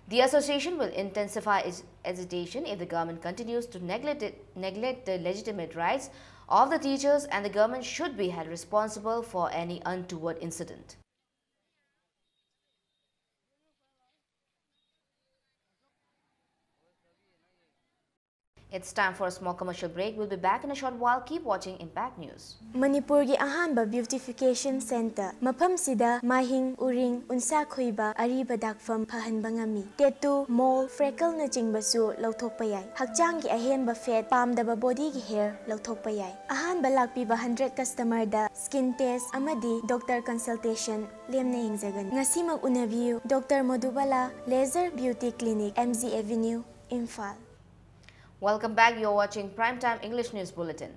The association will intensify its agitation if the government continues to neglect, it, neglect the legitimate rights of the teachers, and the government should be held responsible for any untoward incident. It's time for a small commercial break. We'll be back in a short while. Keep watching Impact News. ꯃꯅꯤꯄꯨꯔꯒꯤ ꯑꯍꯥꯟꯕ beautification centre, ꯃꯐꯝꯁꯤꯗ ꯃꯥꯏꯍꯤꯡ, ꯎꯔꯤꯡ, ꯎꯟꯁꯥ ꯈꯣꯏꯕ, ꯑꯔꯤꯕ ꯗꯥꯛꯐꯝ ꯐꯍꯟꯕ ꯉꯝꯃꯤ꯫ Tattoo, mole, freckleꯅꯆꯤꯡꯕꯁꯨ ꯂꯧꯊꯣꯛꯄ ꯌꯥꯏ꯫ ꯍꯛꯆꯥꯡꯒꯤ ꯑꯍꯦꯟꯕ fat, ꯄꯥꯝꯗꯕ bodyꯒꯤ hair ꯂꯧꯊꯣꯛꯄ ꯌꯥꯏ꯫ ꯑꯍꯥꯟꯕ ꯂꯥꯛꯄꯤꯕ hundred customerꯗ skin test ꯑꯃꯗꯤ doctor consultation ꯂꯦꯝꯅ ꯌꯦꯡꯖꯒꯅꯤ꯫ ꯉꯁꯤꯃꯛ ꯎꯅꯕꯤꯌꯨ, Doctor Madhubala Laser Beauty Clinic, M G Avenue, Imphal. Welcome back. You're watching Primetime English News Bulletin.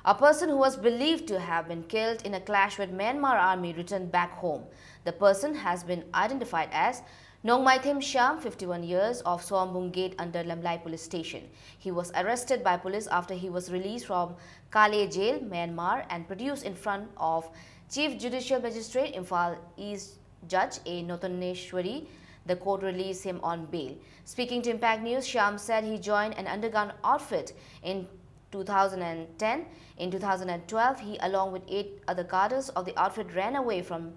A person who was believed to have been killed in a clash with Myanmar army returned back home. The person has been identified as Nongmaithem Shyam, fifty-one years, of Soambung Gate under Lamlai Police Station. He was arrested by police after he was released from Kale Jail, Myanmar, and produced in front of Chief Judicial Magistrate, Imphal East Judge A Notaneshwari. The court released him on bail. Speaking to Impact News, Shyam said he joined an underground outfit in two thousand ten. In two thousand twelve, he, along with eight other cadres of the outfit, ran away from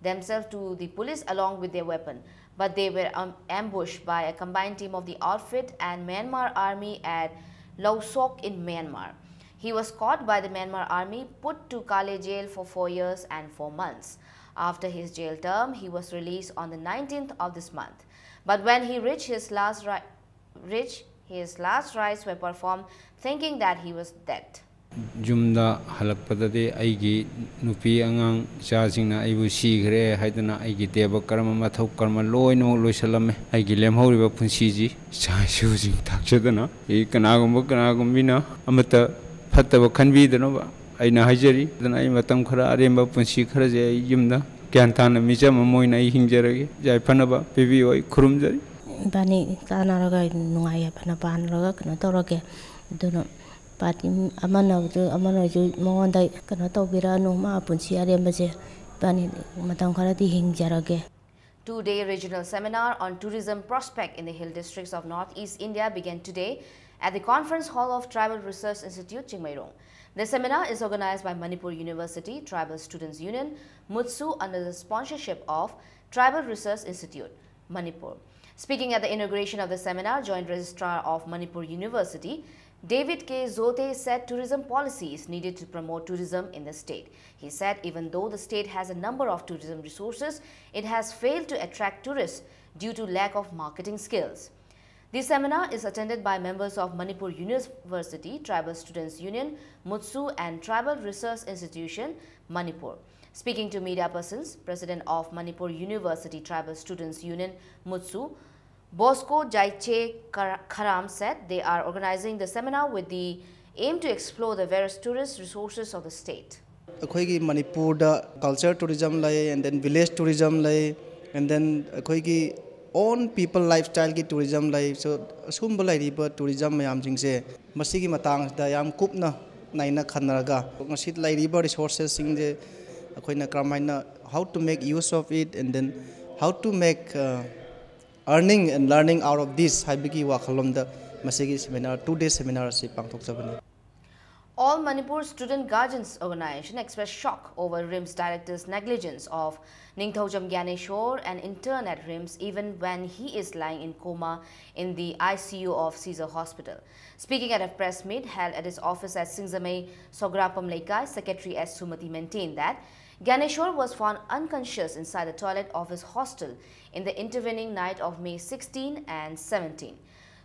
themselves to the police along with their weapon, but they were, um, ambushed by a combined team of the outfit and Myanmar army at Lawsoke in Myanmar. He was caught by the Myanmar army, put to Kale jail for four years and four months. After his jail term, he was released on the nineteenth of this month. But when he reached his last ri-, reached his last rites were performed, thinking that he was dead. ꯌꯨꯝꯗ ꯍꯜꯂꯛꯄꯗꯗꯤ ꯑꯩꯒꯤ ꯅꯨꯄꯤ ꯑꯉꯥꯡ ꯏꯆꯥꯁꯤꯡꯅ ꯑꯩꯕꯨ ꯁꯤꯈ꯭ꯔꯦ ꯍꯥꯏꯗꯨꯅ ꯑꯩꯒꯤ ꯗꯦꯕ ꯀꯔꯃ, ꯃꯊꯧ ꯀꯔꯃ ꯂꯣꯏꯅꯃꯛ ꯂꯣꯏꯁꯤꯜꯂꯝꯃꯦ꯫ ꯑꯩꯒꯤ ꯂꯦꯝꯍꯧꯔꯤꯕ ꯄꯨꯟꯁꯤꯁꯤ ꯏꯆꯥ ꯏꯁꯨꯁꯤꯡ ꯊꯥꯛꯆꯗꯅ ꯑꯩ ꯀꯅꯥꯒꯨꯝꯕ ꯀꯅꯥꯒꯨꯝꯕꯤꯅ ꯑꯃꯠꯇ ꯐꯠꯇꯕ ꯈꯟꯕꯤꯗꯅꯕ ꯑꯩꯅ ꯍꯥꯏꯖꯔꯤ꯫ ꯑꯗꯨꯅ ꯑꯩ ꯃꯇꯝ ꯈꯔ ꯑꯔꯦꯝꯕ ꯄꯨꯟꯁꯤ ꯈꯔꯁꯦ ꯑꯩ ꯌꯨꯝꯗ ꯒ꯭ꯌꯥꯟ ꯇꯥꯅ ꯃꯤꯆꯝ ꯑꯃ ꯑꯣꯏꯅ ꯑꯩ ꯍꯤꯡꯖꯔꯒꯦ꯫ ꯌꯥꯏꯐꯅꯕ ꯄꯤꯕꯤꯌꯨ, ꯑꯩ ꯈꯨꯔꯨꯝꯖꯔꯤ꯫ ꯏꯕꯥꯅꯤ ꯇꯥꯟꯅꯔꯒ ꯅꯨꯡꯉꯥꯏ ꯌꯥꯏꯐꯅ ꯄꯥꯟꯅꯔꯒ ꯀꯩꯅꯣ ꯇꯧꯔꯒꯦ꯫ ꯑꯗꯨꯅ ꯄꯥꯔꯇꯤ ꯑꯃꯅꯁꯨ ꯑꯃꯅꯁꯨ ꯃꯉꯣꯟꯗ ꯀꯩꯅꯣ ꯇꯧꯕꯤꯔꯛꯑꯅꯨ, ꯃꯥ ꯄꯨꯟꯁꯤ ꯑꯔꯦꯝꯕꯁꯦ ꯏꯕꯥꯅꯤ ꯃꯇꯝ ꯈꯔꯗꯤ ꯍꯤꯡꯖꯔꯒꯦ꯫ Two-day regional seminar on tourism prospect in the hill districts of Northeast India began today at the conference hall of Tribal Research Institute, Chingmeirong. The seminar is organized by Manipur University Tribal Students Union, MUTSU, under the sponsorship of Tribal Research Institute, Manipur. Speaking at the inauguration of the seminar, Joint Registrar of Manipur University, David K. Zote, said tourism policy is needed to promote tourism in the state. He said even though the state has a number of tourism resources, it has failed to attract tourists due to lack of marketing skills. The seminar is attended by members of Manipur University Tribal Students Union, MUTSU, and Tribal Research Institution, Manipur. Speaking to media persons, President of Manipur University Tribal Students Union, MUTSU, Bosco Jaiche Kar- Kharam said they are organizing the seminar with the aim to explore the various tourist resources of the state. ꯑꯩꯈꯣꯏꯒꯤ ꯃꯅꯤꯄꯨꯔꯗ culture tourism ꯂꯩ, and then village tourism ꯂꯩ, and then ꯑꯩꯈꯣꯏꯒꯤ own people lifestyleꯒꯤ tourism ꯂꯩ꯫ So ꯑꯁꯨꯝꯕ ꯂꯩꯔꯤꯕ tourism ꯃꯌꯥꯝꯁꯤꯡꯁꯦ ꯃꯁꯤꯒꯤ ꯃꯇꯥꯡꯁꯤꯗ ꯌꯥꯝ ꯀꯨꯞꯅ ꯅꯩꯅ ꯈꯟꯅꯔꯒ ꯃꯁꯤ ꯂꯩꯔꯤꯕ resourcesꯁꯤꯡꯁꯦ ꯑꯩꯈꯣꯏꯅ ꯀꯔꯝꯍꯥꯏꯅ, how to make use of it, and then how to make earning and learning out of this ꯍꯥꯏꯕꯒꯤ ꯋꯥꯈꯜꯂꯣꯟꯗ ꯃꯁꯤꯒꯤ seminar, two day seminar ꯑꯁꯤ ꯄꯥꯡꯊꯣꯛꯆꯕꯅꯤ꯫ All Manipur Student Guardians Organization expressed shock over RIMS director's negligence of Ningthoujam Gyaneshwar, an intern at RIMS, even when he is lying in coma in the I C U of Caesar Hospital. Speaking at a press meet held at his office at Singjamei Sograpam Leikai, Secretary S. Sumati maintained that Gyaneshwar was found unconscious inside the toilet of his hostel in the intervening night of May sixteen and seventeen.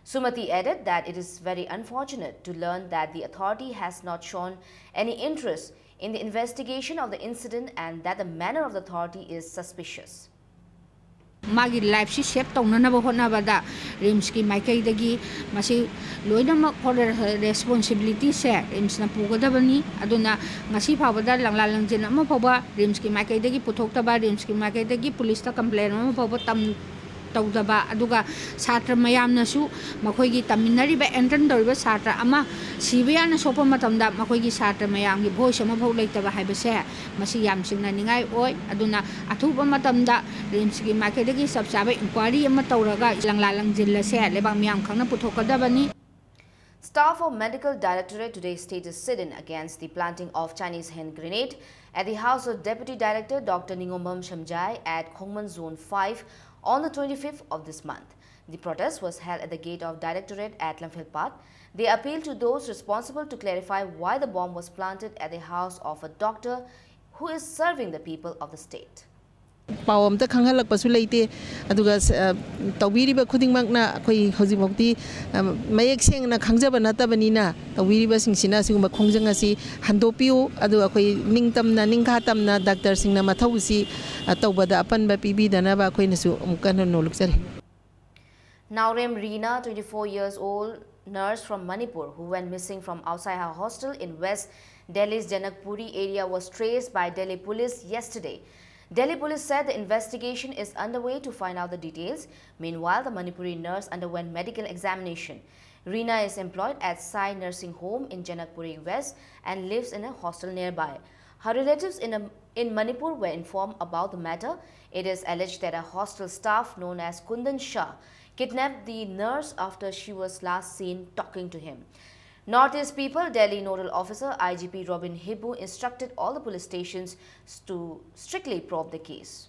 Sumati added that it is very unfortunate to learn that the authority has not shown any interest in the investigation of the incident and that the manner of the authority is suspicious. ꯃꯥꯒꯤ ꯂꯥꯏꯐꯁꯤ ꯁꯦꯞ ꯇꯧꯅꯅꯕ ꯍꯣꯠꯅꯕꯗ ꯔꯤꯝꯁꯀꯤ ꯃꯥꯏꯀꯩꯗꯒꯤ ꯃꯁꯤ ꯂꯣꯏꯅꯃꯛ ꯔꯦꯁꯄꯣꯟꯁꯤꯕꯤꯂꯤꯇꯤꯁꯦ ꯔꯤꯝꯁꯅ ꯄꯨꯒꯗꯕꯅꯤ꯫ ꯑꯗꯨꯅ ꯉꯁꯤ ꯐꯥꯎꯕꯗ ꯂꯪꯂꯥ ꯂꯪꯖꯤꯟ ꯑꯃ ꯐꯥꯎꯕ ꯔꯤꯝꯁꯀꯤ ꯃꯥꯏꯀꯩꯗꯒꯤ ꯄꯨꯊꯣꯛꯇꯕ, ꯔꯤꯝꯁꯀꯤ ꯃꯥꯏꯀꯩꯗꯒꯤ ꯄꯨꯂꯤꯁꯇ ꯀꯝꯄ꯭ꯂꯦꯟ ꯑꯃ ꯐꯥꯎꯕ ꯇꯧꯗꯕ, ꯑꯗꯨꯒ ꯁꯥꯇ꯭ꯔ ꯃꯌꯥꯝꯅꯁꯨ ꯃꯈꯣꯏꯒꯤ ꯇꯝꯃꯤꯟꯅꯔꯤꯕ, ꯑꯦꯟꯇꯔꯟ ꯇꯧꯔꯤꯕ ꯁꯥꯇ꯭ꯔ ꯑꯃ ꯁꯤꯕ ꯌꯥꯅ ꯁꯣꯛꯄ ꯃꯇꯝꯗ ꯃꯈꯣꯏꯒꯤ ꯁꯥꯇ꯭ꯔ ꯃꯌꯥꯝꯒꯤ ꯚꯣꯏꯁ ꯑꯃꯐꯥꯎ ꯂꯩꯇꯕ ꯍꯥꯏꯕꯁꯦ ꯃꯁꯤ ꯌꯥꯝ ꯆꯤꯡꯅꯅꯤꯡꯉꯥꯏ ꯑꯣꯏ꯫ ꯑꯗꯨꯅ ꯑꯊꯨꯕ ꯃꯇꯝꯗ ꯔꯤꯝꯁꯀꯤ ꯃꯥꯏꯀꯩꯗꯒꯤ ꯆꯞ ꯆꯥꯕ ꯏꯟꯀ꯭ꯋꯥꯏꯔꯤ ꯑꯃ ꯇꯧꯔꯒ ꯂꯪꯂꯥ ꯂꯪꯖꯤꯜ ꯑꯁꯦ ꯂꯩꯕꯥꯛ ꯃꯤꯌꯥꯝ ꯈꯪꯅ ꯄꯨꯊꯣꯛꯀꯗꯕꯅꯤ꯫ Staff of Medical Directorate today staged sit-in against the planting of Chinese hand grenade at the house of Deputy Director Doctor Ningombam Shamjai at Khongman Zone five on the twenty-fifth of this month. The protest was held at the gate of Directorate at Lamphel Path. They appeal to those responsible to clarify why the bomb was planted at the house of a doctor who is serving the people of the state. ꯄꯥꯎ ꯑꯝꯇ ꯈꯪꯍꯜꯂꯛꯄꯁꯨ ꯂꯩꯇꯦ꯫ ꯑꯗꯨꯒ ꯇꯧꯕꯤꯔꯤꯕ ꯈꯨꯗꯤꯡꯃꯛꯅ ꯑꯩꯈꯣꯏ ꯍꯧꯖꯤꯛꯐꯥꯎꯗꯤ ꯃꯌꯦꯛ ꯁꯦꯡꯅ ꯈꯪꯖꯕ ꯅꯠꯇꯕꯅꯤꯅ, ꯇꯧꯕꯤꯔꯤꯕꯁꯤꯡꯁꯤꯅ ꯑꯁꯤꯒꯨꯝꯕ ꯈꯣꯡꯖꯪ ꯑꯁꯤ ꯍꯟꯗꯣꯛꯄꯤꯌꯨ꯫ ꯑꯗꯨꯒ ꯑꯩꯈꯣꯏ ꯅꯤꯡꯇꯝꯅ, ꯅꯤꯡꯈꯥ ꯇꯝꯅ ꯗꯥꯛꯇꯔꯁꯤꯡꯅ ꯃꯊꯧꯁꯤ ꯇꯧꯕꯗ ꯑꯄꯟꯕ ꯄꯤꯕꯤꯗꯅꯕ ꯑꯩꯈꯣꯏꯅꯁꯨ ꯑꯃꯨꯛꯀ ꯍꯟꯅ ꯅꯣꯜꯂꯨꯛꯆꯔꯤ꯫ Naorem Rina, twenty-four years old, nurse from Manipur, who went missing from outside her hostel in West Delhi's Janakpuri area, was traced by Delhi police yesterday. Delhi police said the investigation is underway to find out the details. Meanwhile, the Manipuri nurse underwent medical examination. Rina is employed at Sai Nursing Home in Janakpuri West and lives in a hostel nearby. Her relatives in, a, in Manipur were informed about the matter. It is alleged that a hostel staff known as Kundan Shah kidnapped the nurse after she was last seen talking to him. Northeast People Delhi Nodal Officer I G P Robin Hibu instructed all the police stations to strictly probe the case.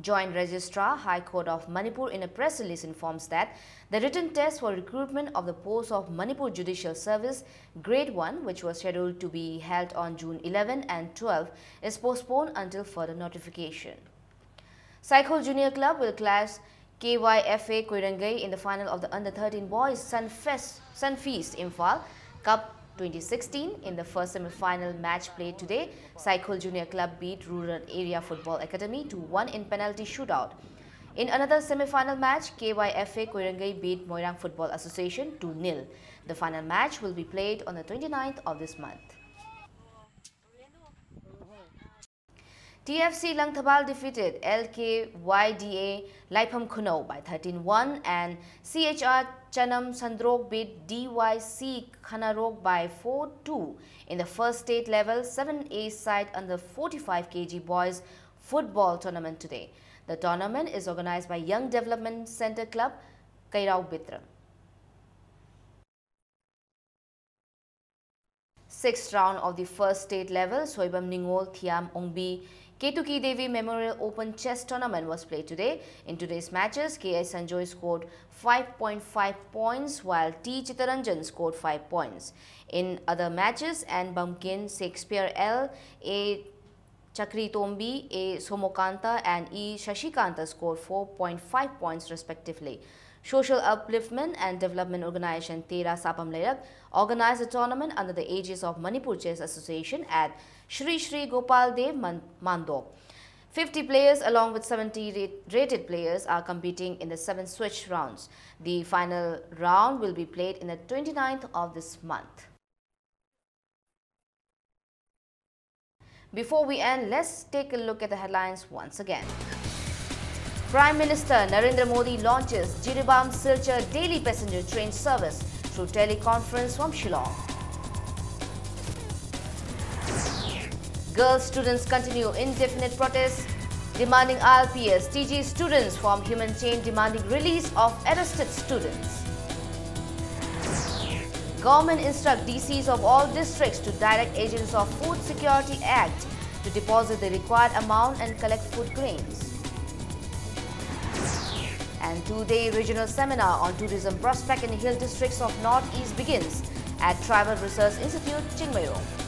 Joint Registrar, High Court of Manipur, in a press release informs that the written test for recruitment of the post of Manipur Judicial Service Grade one, which was scheduled to be held on June eleven and twelve, is postponed until further notification. Saikhol Junior Club will clash K Y F A Koirengei in the final of the Under thirteen Boys Sun Fest, Sun Feast Imphal Cup twenty sixteen. In the first semi-final match played today, Saikhul Junior Club beat Rural Area Football Academy two one in penalty shootout. In another semi-final match, K Y F A Koirengei beat Moirang Football Association two nil. The final match will be played on the twenty-ninth of this month. T F C Langthabal defeated L K Y D A Laipham Khunou by thirteen one and C H R Chanam Sandrok beat D Y C Khanarok by four two in the first state level seven A side under forty-five K G boys football tournament today. The tournament is organized by Young Development Center Club, Kairao Bitram. Sixth round of the first state level, Soibam Ningol Thiam Ongbi Ketuki Devi Memorial Open Chess Tournament was played today. In today's matches, K I Sanjoy scored five point five points, while T Chitaranjan scored five points. In other matches, N Bamkin, Shakespeare L, A Chakri Tombi, A Somokanta, and E Shashikanta scored four point five points respectively. Social Upliftment and Development Organization Tera Sapam Leirak organized the tournament under the aegis of Manipur Chess Association at Shri Shri Gopal Dev Man- Mandop. Fifty players along with seventy ra- rated players are competing in the seven switch rounds. The final round will be played in the twenty-ninth of this month. Before we end, let's take a look at the headlines once again. Prime Minister Narendra Modi launches Jiribam Silchar daily passenger train service through teleconference from Shillong. Girls students continue indefinite protests, demanding I L P S. T G students form human chain demanding release of arrested students. Government instruct D Cs of all districts to direct agents of Food Security Act to deposit the required amount and collect food grains. And two-day regional seminar on tourism prospect in hill districts of Northeast begins at Tribal Research Institute, Chingmeirong.